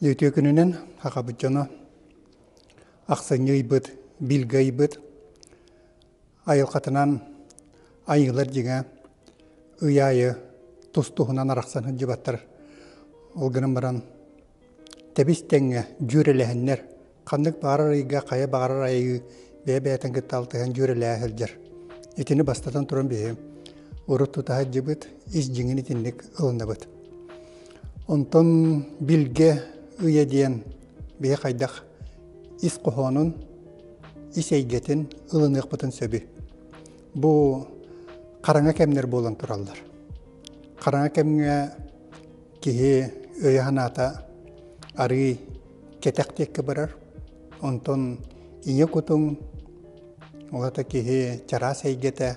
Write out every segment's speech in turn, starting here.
Үтүө күнүнэн Хахабыт дьоно ахсынньы ыйбыт, билгэ ыйбыт айылҕатынан айыылар дьиҥэ ый аайы тус-туһунан арахсан сылдьыбаттар. Ол гынан баран тэбис тэҥҥэ дьүөрэлэһэннэр ханнык баҕарар ыйга хайа баҕарар айыы бэйэ-бэйэтин кытта алтыһан дьүөрэлэһэ сылдьар. Итини бастатан туран биһи урут тута сылдьыбыт, ис дьиҥин итинник ылынабыт. Онтон билгэ ыйа диэн биһи хайдах ис хоһоонун, ис эйгэтин ылыныахпытын сөбүй? Бу хараҥа кэмнэр буолан тураллар. Хараҥа кэмҥэ киһи өйө-санаата арыый кэтэх диэкки барар. Онтон ийэ кутуҥ, ол аата киһи чараас эйгэтэ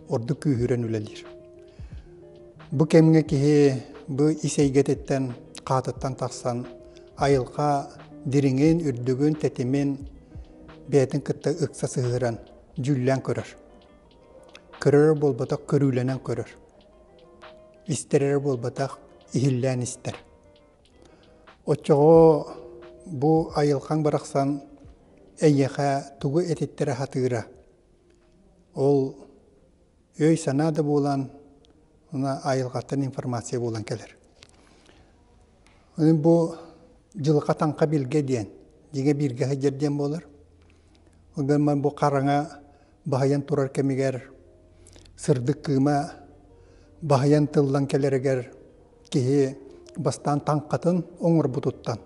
ордук күүһүрэн үлэлиир. Бу кэмҥэ киһи бу ис эйгэтиттэн, хаатыттан тахсан айылҕа дириҥин, үрдүгүн, тэтимин бэйэтин кытта ыкса сыһыаран дьүүллээн көрөр. Көрөрө буолбатах, көрүүлэнэн көрөр. Истэр эрэ буолбатах, иһиллээн истэр. Оччоҕо бу айылҕаҥ барахсан эйиэхэ тугу этиттэрэ сатыыра, ол өй-санаа да буолан, уна айылҕаттан информация буолан кэлэр. Бу дьылҕа таҥха билгэ диэн, дьиҥэ бииргэ сылдьар диэн буолар. Ол гынан бу хараҥа баһыйан турар кэмигэр сырдык кыыма баһыйан тыллан кэлэригэр киһи бастаан таҥхатын оҥорбутуттан,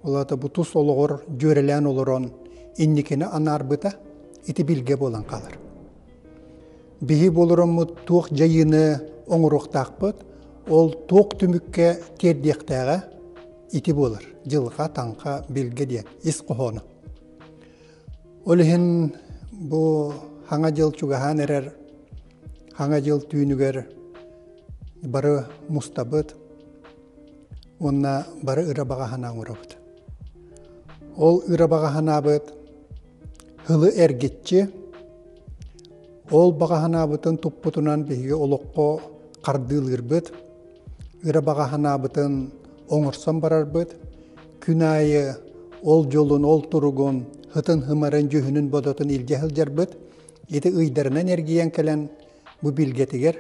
ол аата бу тус олоҕор дьүөрэлээн олорон инникини анаарбыта ити билгэ буолан хаалар. Биһи буолороммут туох дьайыыны оҥоруохтаахпыт, ол туох түмүккэ тиэрдиэхтээҕэ ити буолар. Дьылҕа, таҥха, билгэ диэн ис хоһооно. Ол иһин бу Хаҥа дьыл чугаһаан эрэр Хаҥа дьыл түүнүгэр бары мустабыт уонна бары ыра баҕа санаа оҥоробут. Ол ыра баҕа санаабыт һылы эргиччи, ол баҕа санаабытын туппутунан биһиги олоххо хардыылыырбыт, ыра баҕа санаабытын оҥорсон барарбыт, күн аайы ол дьолун, ол туругун, һытын-һымарын, дьүһүнүн-бодотун илдьэ сылдьарбыт, Ити ыйдарынан эргийэн кэлэн бу билгэтигэр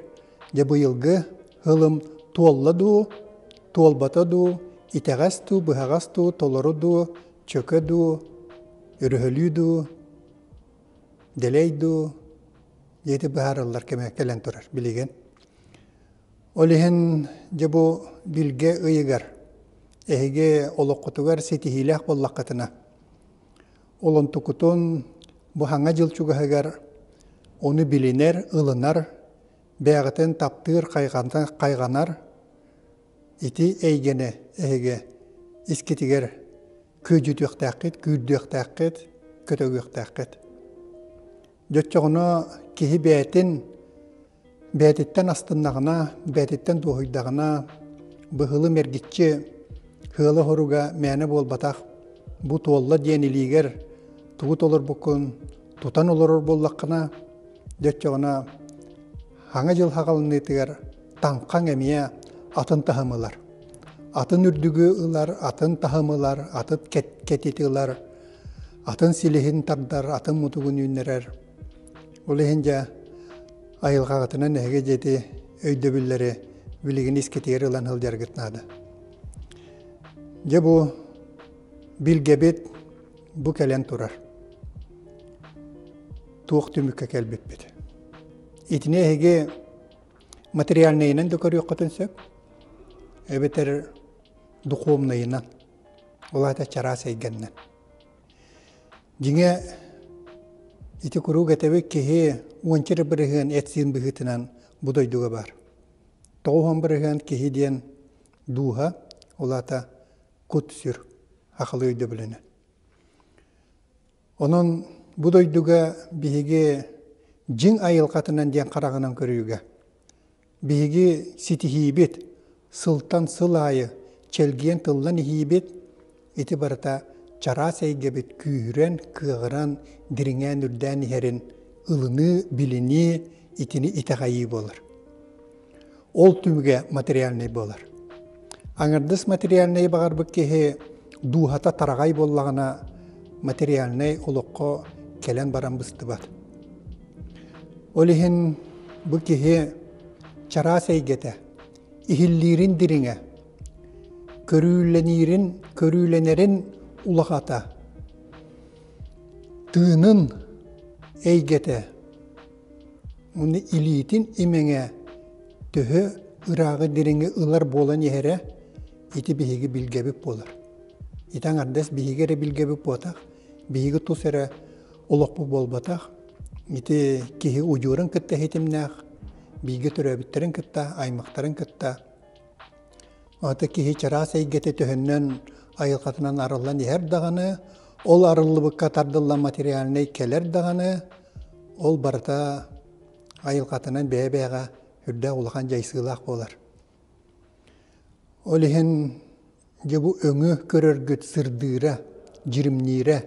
дьэ быйылгы һылым туолла дуу, туолбата дуу, итэҕэс дуу, быһаҕас дуу, толору дуу, чөкө дуу, өрөһөлүү дуу, дэлэй дуу диэти быһаарыллар кэмэ кэлэн турар билигин. Ол иһин дьэ бу билгэ ыйыгар эһиги олоххутугар ситиһиилээх буоллаххытына Ол онтукутун бу Саҥа дьыл чугаһыгар ону билинэр, ылынар, бэйэҕитин таптыыр, хайҕанар ити эйгэни эһиги искитигэр күөдьүтүөхтээххит, күүрдүөхтээххит, көтөгүөхтээххит. Дьэ оччоҕуна киһи бэйэтин Бэйэтиттэн астыннаҕына, бэйэтиттэн дуоһуйдаҕына, быһылым эргиччи ыала-хоруга мээнэ буолбатах, бу туолла диэн илиигэр тугу толорбуккун тутан олорор буоллаххына, дьэ оччоҕуна Саҥа дьыл саҕаланыытыгар таҥхаҥ эмиэ атын таһым ылар. Атын үрдүгү ылар, атын таһым ылар, атын кэтити ылар, атын силиһин тардар, атын мутугун үүннэрэр. Ол иһин дьэ айылҕаҕытынан эһиги дьиэти өйдөбүллэри билигин искитигэр ылан сылдьаргыт наада. Дьэ бу билгэбит бу кэлэн турар. Туох түмүккэ кэлбиппит. Итини эһиги материальнайынан да көрүөххүтүн сөп, эбэтэр духовнайынан, ол аата чараас эйгэннэн. Дьиҥэ, ити куруук этэбит киһи уонча эрэ бырыһыан эт-сиин быһыытынан бу дойдуга баар. 90% киһи диэн дууһа, ол аата кут-сүр сахалыы өйдөбүлүнэн. Онон бу дойдуга биһиги дьиҥ айылҕатынан диэн хараҕынан көрүүгэ Биһиги ситиһиибит, сылтан сыл аайы чэлгиэн тыллан иһиибит, ити барыта чараас эйгэбит күүһүрэн, кыаҕыран, дириҥээн үрдээн иһэрин ылыныы, билинии, итини итэҕэйии буолар. Ол түмүгэ материальнай буолар. Аҥардас материальнайы баҕарбыт киһи дууһата тараҕай буоллаҕына материальнай олоххо кэлэн баран быстыбат. Ол иһин бу киһи чараас эйгэтэ, иһиллиирин дириҥэ, көрүүлэниирин, көрүүлэнэрин улахата, тыынын эйгэтэ, уонна илиитин имэҥэ төһө ырааҕы дириҥи ылар буолан иһэрэ ити биһиги билгэбит буолар. Ити аҥардас биһиги эрэ билгэбит буотах, биһиги тус эрэ олохпут буолбатах. Ити киһи удьуорун кытта ситимнээх, бииргэ төрөөбүттэрин кытта, аймахтарын кытта. Ата киһи чараас эйгэтэ төһөннөн айылҕатынан арыллан иһэр даҕаны, ол арыллыбыкка тардыллан материальнай кэлэр даҕаны, ол барыта айылҕатынан бэйэ-бэйэҕэ үрдээх улахан дьайсыылаах буолар. Ол иһин дьэ бу өҥү көрөргүт сырдыыра, дьиримниирэ,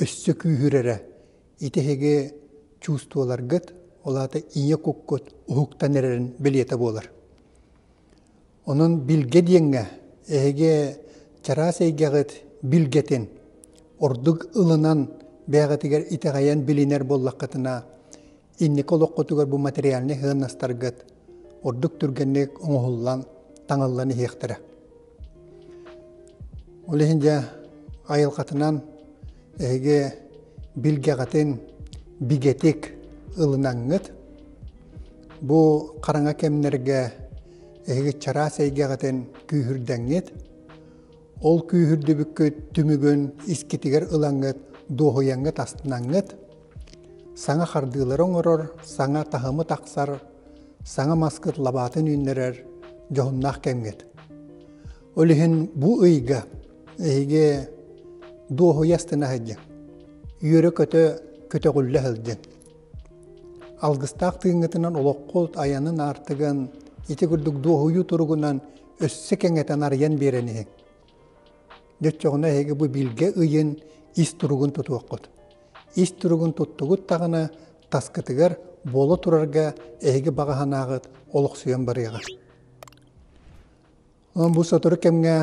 өссө күүһүрэрэ ити эһиги чувстволаргыт, ол аата ийэ куккут уһуктан эрэрин бэлиэтэ буолар. Онон билгэ диэҥҥэ эһиги чараас эйгэҕит билгэтин ордук ылынан бэйэҕитигэр итэҕэйэн билинэр буоллаххытына, инники олоххутугар бу материальнай сыаннастаргыт ордук түргэнник оҥоһуллан, таҥыллан иһиэхтэрэ. Ол иһин дьэ айылҕатынан эһиги билгэҕитин бигэтик ылынаҥҥыт, бу хараҥа кэмнэргэ эһиги чараас эйгэҕитин күүһүрдэҥҥит, ол күүһүрдүбүккүт түмүгүн искитигэр ылаҥҥыт, дуоһуйаҥҥыт, астынаҥҥыт, саҥа хардыылары оҥорор, саҥа таһымы тахсар, саҥа маскыт лабаатын үүннэрэр дьоһуннаах кэмҥит. Ол иһин бу ыйга эһиги дуоһуйа астына сылдьыҥ, үөрэ-көтө көтөҕүллэ сылдьыҥ. Алгыстаах тыыҥҥытынан олоххут айанын аартыгын ити курдук дуоһуйуу туругунан өссө кэҥэтэн арыйан биэрэн иһиҥ. Дьэ оччоҕуна эһиги бу билгэ ыйын ис туругун тутуоххут. Ис туругун туттугут даҕаны таскытыгар буола турарга эһиги баҕа санааҕыт олохсуйан барыаҕа. Онон бу сотору кэмҥэ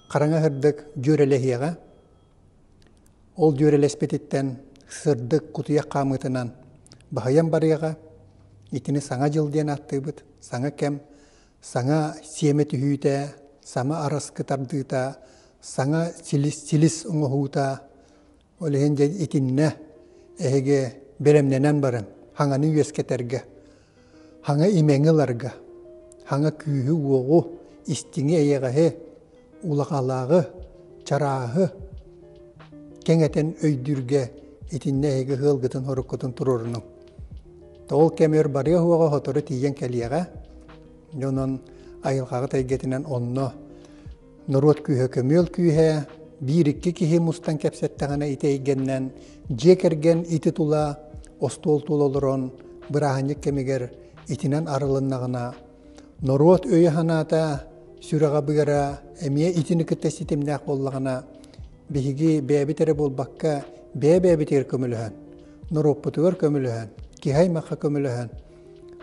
хараҥа сырдык дьүөрэлэһиэҕэ. Ол дьүөрэлэспититтэн сырдык кутуйах хаамыытынан баһыйан барыаҕа. Итини Саҥа дьыл диэн ааттыыбыт. Саҥа кэм, саҥа сиэмэ түһүүтэ, саҥа араскы тардыыта, саҥа силис, силис оҥоһуута, Ол иһин дьэ итиннэ эһиги бэлэмнэнэн баран хаҥаны үөскэтэргэ, хаҥа имэҥи ыларга, хаҥа күүһү-уоҕу, истиҥи-эйэҕэһи, улахалааҕы, чарааһы кэҥэтэн өйдүүргэ итиннэ эһиги ыалгытын-хоруккутун туруорунуҥ. Ол кэм өр барыа уоҕа сотору тиийэн кэлиэҕэ. Дьонон айылҕаҕыт эйгэтинэн онно Норуот күүһэ көмүөл күүһэ, биир-икки киһи мустан кэпсэттэҕинэ ити эйгэннэн дьиэ кэргэн ити тула остуол тула олорон бырааһынньык кэмигэр итинэн арылыннаҕына, норуот өйө-санаата, сүрэҕэ-быара эмиэ итини кытта ситимнээх буоллаҕына, биһиги бэйэбит эрэ буолбакка, бэйэ-бэйэбитигэр көмөлөһөн, норуоппутугар көмөлөһөн, киһи аймахха көмөлөһөн,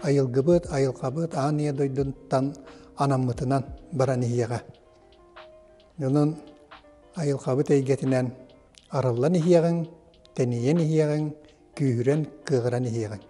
айылгыбыт, айылҕабыт аан ийэ дойдуттан анаммытынан баран иһиэҕэ. Онон айылҕабыт эйгэтинэн арыллан иһиэҕиҥ, тэнийэн иһиэҕиҥ, күүһүрэн, кыаҕыран иһиэҕиҥ.